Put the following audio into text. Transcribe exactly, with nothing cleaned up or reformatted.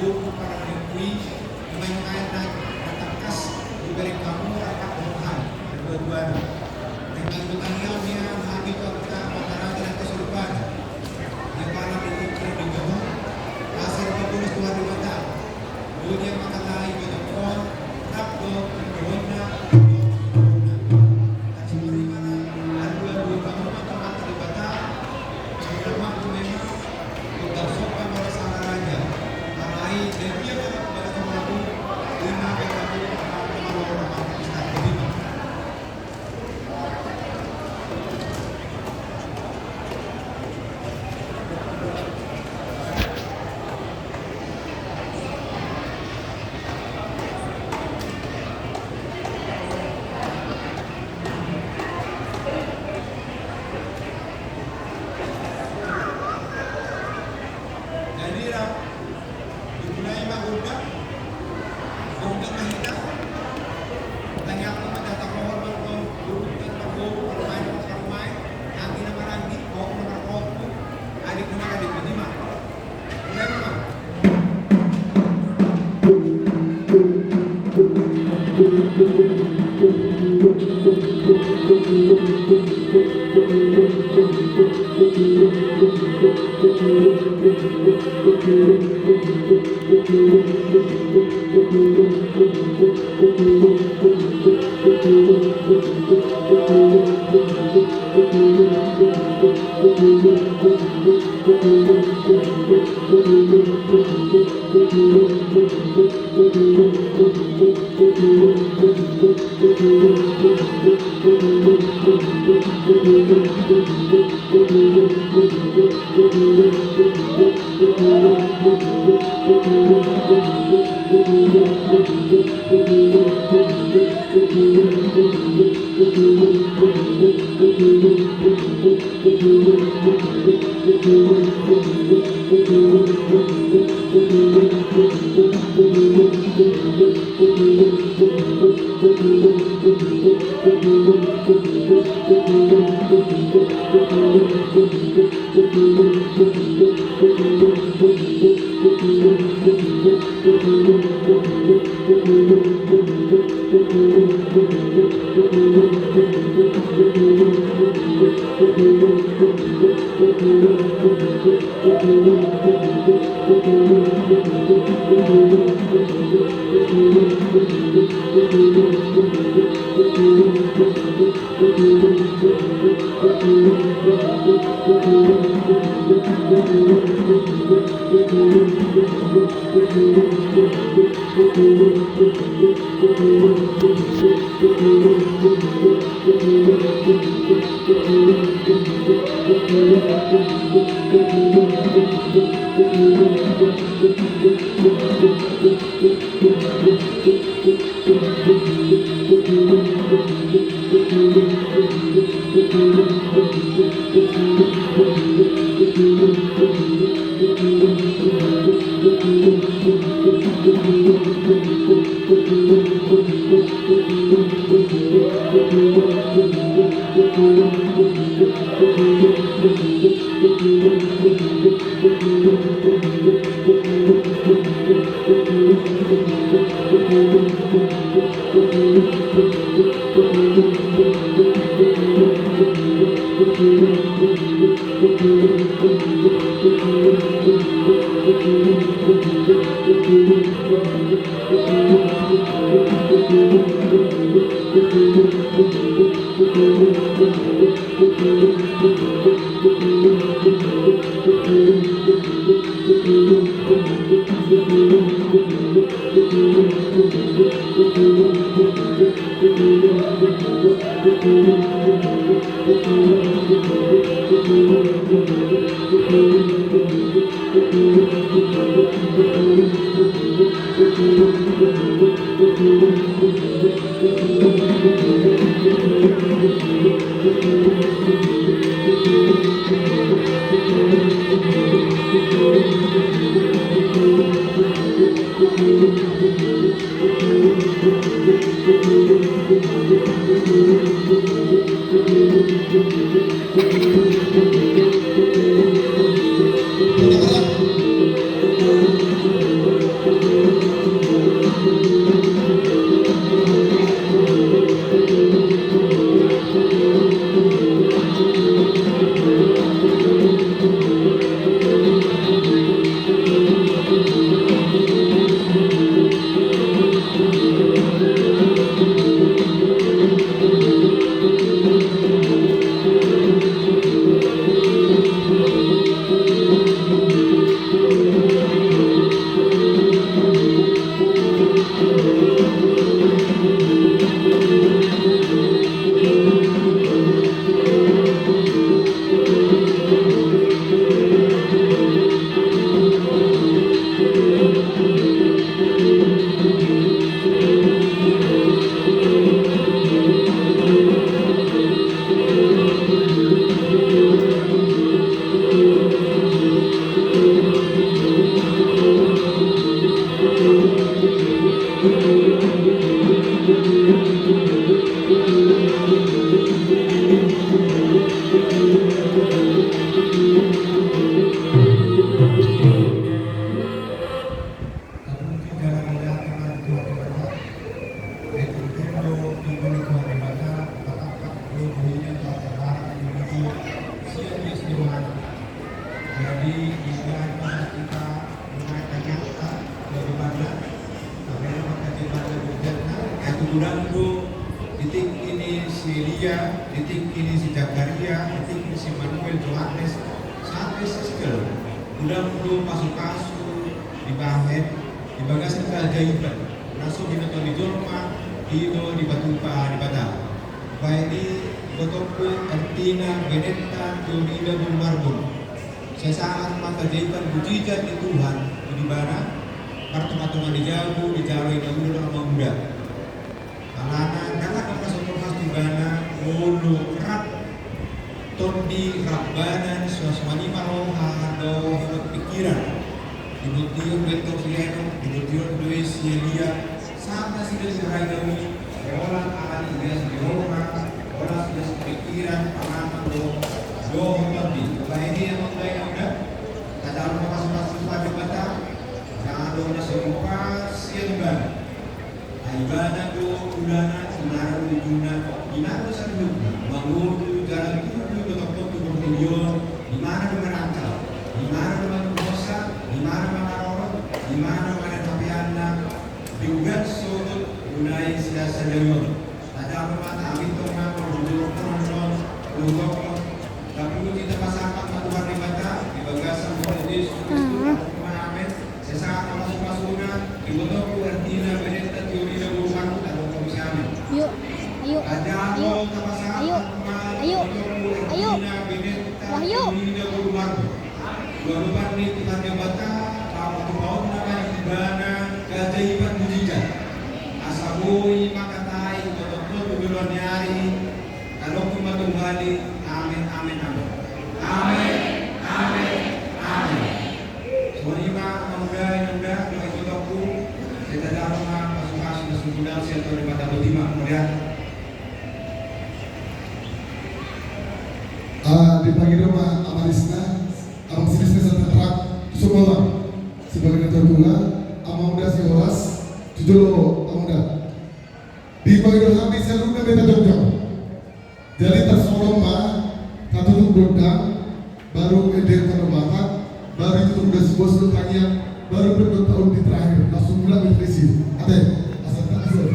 Parangkui, main-main na tangkas dibereng hamu rangkap dohot hami, dua-duana. Dengan bertanggung jawab, hami tu angka masyarakat dan kesurupan. Yang malam ini kira di rumah, asal bertulis Tuhan di mata. Dunia mengatakan ibadah Tuhan, rap dohot dohotna, dohotna. Jadi, rap, dimulai ma gondang. Gondang ma hita. Tangiangkon ma, jatahon ma, gondang, gondang, parmaen, parmaen. Anggi na maranggi, bohok na marbohok. Adik na maranggi, bini ma. Godang do di tingki ni si Elia, di tingki ni si Zakaria, di tingki ni si Manuel, Johannes, sampe si Sister. Godang do pasupasu dibahen di bagasan keajaiban na so binoto ni jolma, i do dipatupa Debata. Bahen i, ibotongku, Ertina Benetta Teodida Bulu Marbun. Sai sahat ma keajaiban mujizat ni Tuhan tu ibana, martonga-tonga ni jabu dijalo i na uli do Amang Uda. Alana ndang adong na so tolhas tu ibana, molo rap tondi, rap badan, suasana ni roha dohot pikiran. Dibondingkon do i si Henok, dibondingkon do i si Elia, sahat nasida tu harajaon i, holan ala ni ias ni roha, holan ias ni pikiran, panganan dohot tondi. Bahen i, Amang Uda, Inang Uda, tajalo ma pasupasu tu Debata. Ndang adong na so tolhas sian ibana. Ai ibana do ulana, ibana do ujungna, ibana do saluhutna. Mangolu jala tubu ibotongkon tu portibi on, ibana do manangkal, ibana do manungkosa, ibana do mangarorot, ibana do manangkal hapeanna. Di ugan sogot, unai sian sadari on. Tajalo ma hami tongtong mangolu, mangolu. Tapuji, tapasangap ma Tuhan Debata di bagasan goar ni Jesus Kristus. Amen. Sai sahat ma pasupasuna, ibotongku, Ertina Benetta Teodida Bulu Marbun, adong komisi. Amen. Ayo, ayo, ayo, ayo, ayo, ayo, Ertina Benetta Teodida Bulu Marbun. Dua dopan ni Tuhan Debata, patupaonna ma di ibana keajaiban mujizat. Asa boi mangkatai ibotongkon tu joloan ni ari. Adong tu ma Tuhan i. Amen, amen, amen. Amen, amen, amen. Songon i ma, Amang Uda, Inang Uda, dohot ibotongku. Sai tajalo ma pasupasu na sumundal sian Tuhan Debata. Boti ma, Amang Uda. Ah, dipangido ma Amang Risna, Amang Risna, santa terang, tu semua orang. Sebagai ketua, Amang Uda, si horas, tu jolo, Amang Uda. Dipangido hami saluhutna beta jongjong. Jadi tarsongon ma, tatutup gondang, baru ende tano Batak, baru tutup gondang, si bos tu tangiang, baru berdoa tahun di terakhir, langsung mulak berisi. Ate, asal tak asal.